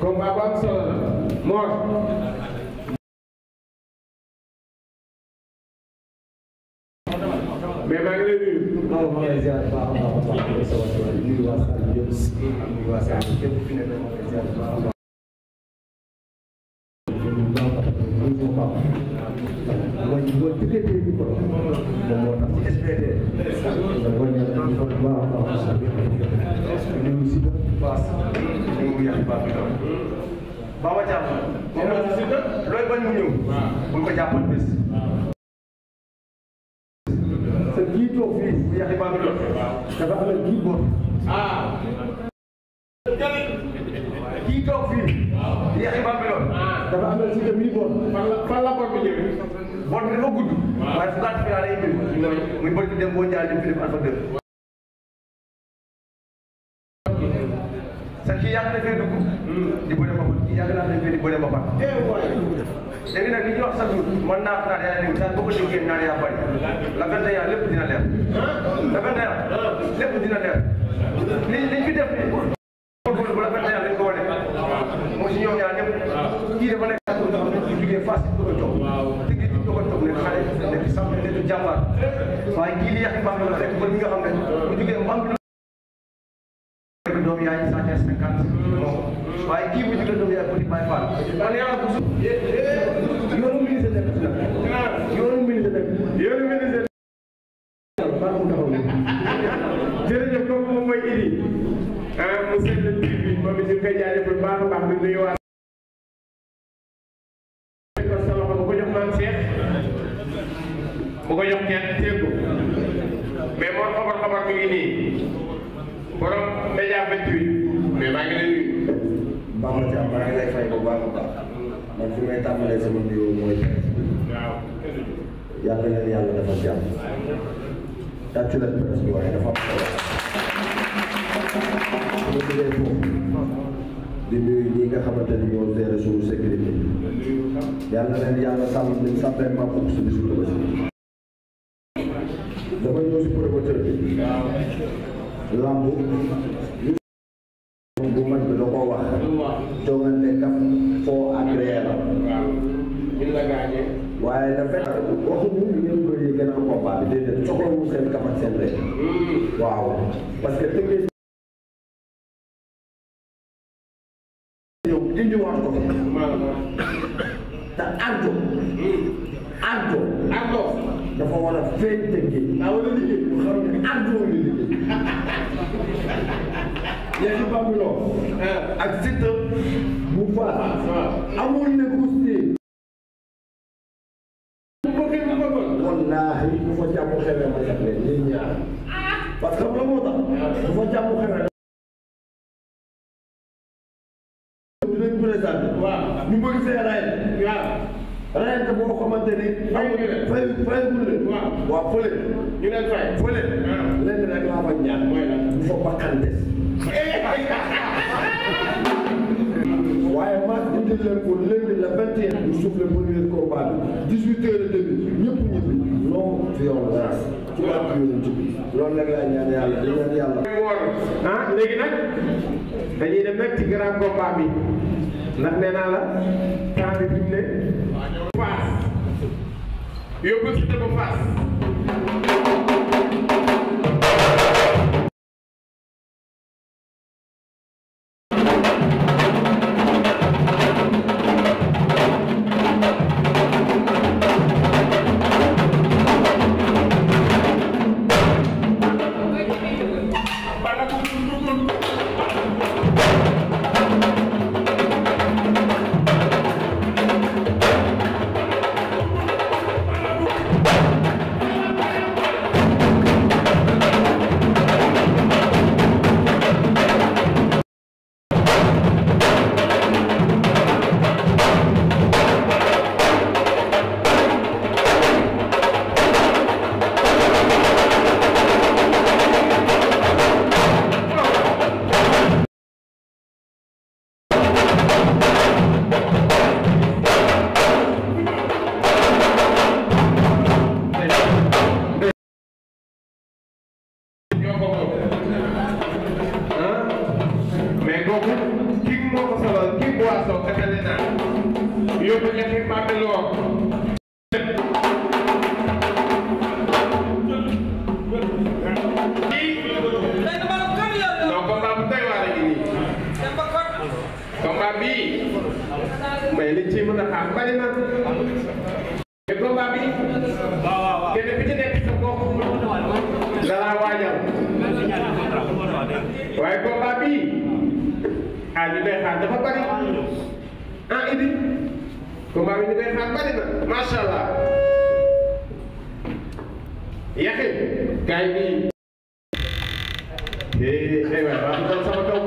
combat bu am solo la Mor. mais maa ngi lay nuyu. waaw maa ngi lay ziar bu baax a baax a baax di nuyu waa Sane yëpp ak nuyu waa Sane képp fi nekk maa ngi lay ziar bu baax a baax. mooy diggante bi ko moom moo tax ci SPT mooy ñaan ñu ko bu baax a baax ñu ngi si paas ñu ngi yàq baax bi doon Baba Thiam looy bañ mu ñëw buñ ko jàppal bés sa kii toog fii bu yàq baax bi doon dafa am kii bor kii toog fii bu yàq baax bi doon dafa am si mi bor fan la bor bi ñëwee. bor bi dafa gudd waaye fu gàtt fi laa lay indi muy bëri dem boo jaay dem fi def alpha 2 sa kii yàgg na fee dugg di bëre ba pat kii yàgg naa fee di bëre ba pat léegi nag li ñuy wax chaque jour man naa yaa dégg saa boo ko jógee naan yaa bari la 21 lépp dina leer la 21 lépp dina leer li fi def nii bu la 21 dañ ko wane moo si ñoom ñaar ñëpp kii dafa nekk bu jógee Fass ko toog dëgg bi ko toog ne xale nekk sam nekk jàmbaar waaye kii li yàq mbam la rek ba ñi nga xam ne bu jógee mbam doom yaay sa 50 waaye kii bu jógee doom yaay petit Baye Fall man yàlla bu yoonu ministre nekk yoonu ministre jërëjëf kooku moom mooy Idi mu seet la tur bi moom it ñu koy jaajëfal baax a baax di nuyu waa ko sa loxo bu ko jox maam Cheikh bu ko jox kenn téeg ko mais moo xabar mi ngi nii borom média 28 mais maa ngi lay nuyu. Bamba Thiam maa ngi lay fay bu baax a baax man fi may tàmbalee sama nuyoo mooy waaw yàlla na yàlla dafa jàmm tàccu leen presse bi waaye dafa am solo bu jógee foofu di nuyu ñi nga xamante ni ñoo gérer suñu sécurité yàlla na leen yàlla sàmm nañ sàmmee maa ko suñu suñu dama ñëw si promoteur bi lamb bu mag bi da koo wax jongante kaf foo agréé la waaye dafa waxuñu ngeen bëri gën a combat bi déedéet soxlawul seen kaf ak seen rek waaw parce que dëgg yow indiwaat ko te ardo dafa war a feeñ tënkee wala liggéey bu xam ne ardo li liggéey yaa ngi Bambilor ak Siteu bu Fass amul négocier wallaahi bu fa jàmm xewee ma def leen ñii ñaar parce que xam nga moo tax bu fa jàmm xewee dinañ présenté ñu bëgg see rayante boo xamante ni fayagul leen waaw fële ñu leen fële lenn rek laa fa ñaan bu fa bakkan des waaye maa indi leen ko lundi le 21 ñu souffle premier combat bi 18h30 ñëpp ñibbi non violence ci wàllu yonent bi loolu nag laa ñaan yàlla di ñaan yàlla. léegi nag dañuy dem nag ci grand combat bi ndax nee naa la temps bi ne Fass yóbbu ci dëkk Fass mais kooku kii moo ko solal kii combat bi mais li ci mën a xaar bari na te combat bi kenn ku ci nekk sa bopp la laa waajal waaye combat bi ñu koy xaar dafa bari Idi combat bi ñu koy xaar bari na macha allah Yaxin gaay bi aywa waaw dal sama kaw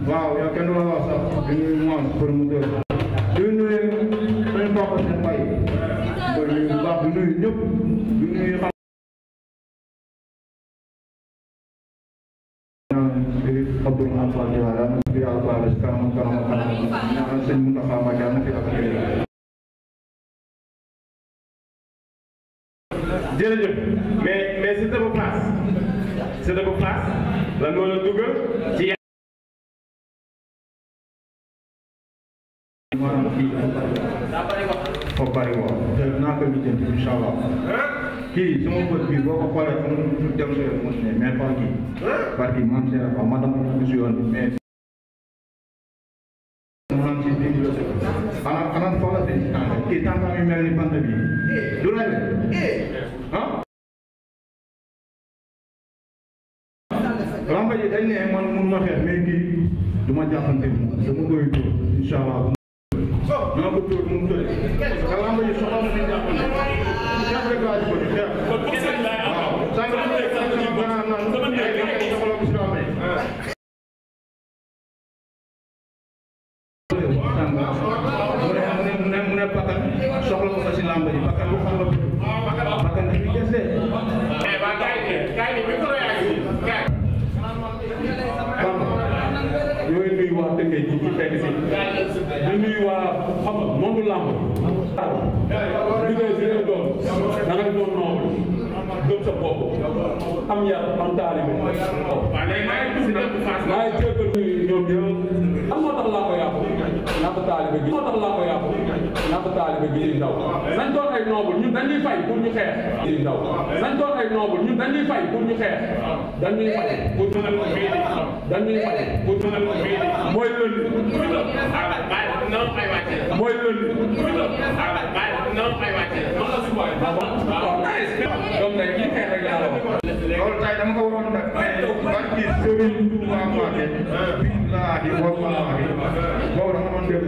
Wow, ya kan dua sax dañuy moom promoteur ñaanal sëñ Moustapha Mbacké na fi ak jërëjëf mais c'est de place c'est de place lan moo la dugal ci maanaam kii foofu bari wax te naa ko lijjanti incha allah kii sama bët bi boo ko xoolee fu mu dem si yoon ne mais pas kii parce que man c'est pas ma dama ko si yoon bi mais man ci bi xanaa foo la seen kii tàngaam yi mel ni bant bi du la ah lamba ji dañ ne man mun ma xeex mais kii du ma jàppante dama koy dóor incha allah ñoo ko dóor mu tëdd te lamba ji soxla na ni jàppante xeex rek laa ci bëgg xeex waaw sànq bu nekk sànq ñu banaan naan soxla ko si lamba ji mu ne bakkan soxla ko si lamba ji bakkan bu xam la bakkan dañuy gëstee ñooy nuyu waa Tëngéej ñi ci fekk si di nuyu waa xam nga monde làmb liggéey si nga doon da ngay doon noble gëm sa bopp am yar am taalibe maa ngi jéggal ñoom ñëpp am moo tax laa ko yàqu ñàkk taalibe gi moo tax laa ko yàqu ñàkk taalibe gi di ndaw nañ doon ay noble ñun dañuy fay pour ñu xeex di ndaw nañ doon ay noble ñun dañuy fay pour ñu xeex dañuy fay pour dañuy fay pour mooy lënd mooy lënd donc nag kii xeex rek laa la wax loolu tey dama ko waroon nag barki Serigne Touba Mbacké billaahi wallaahi boobu dama doon def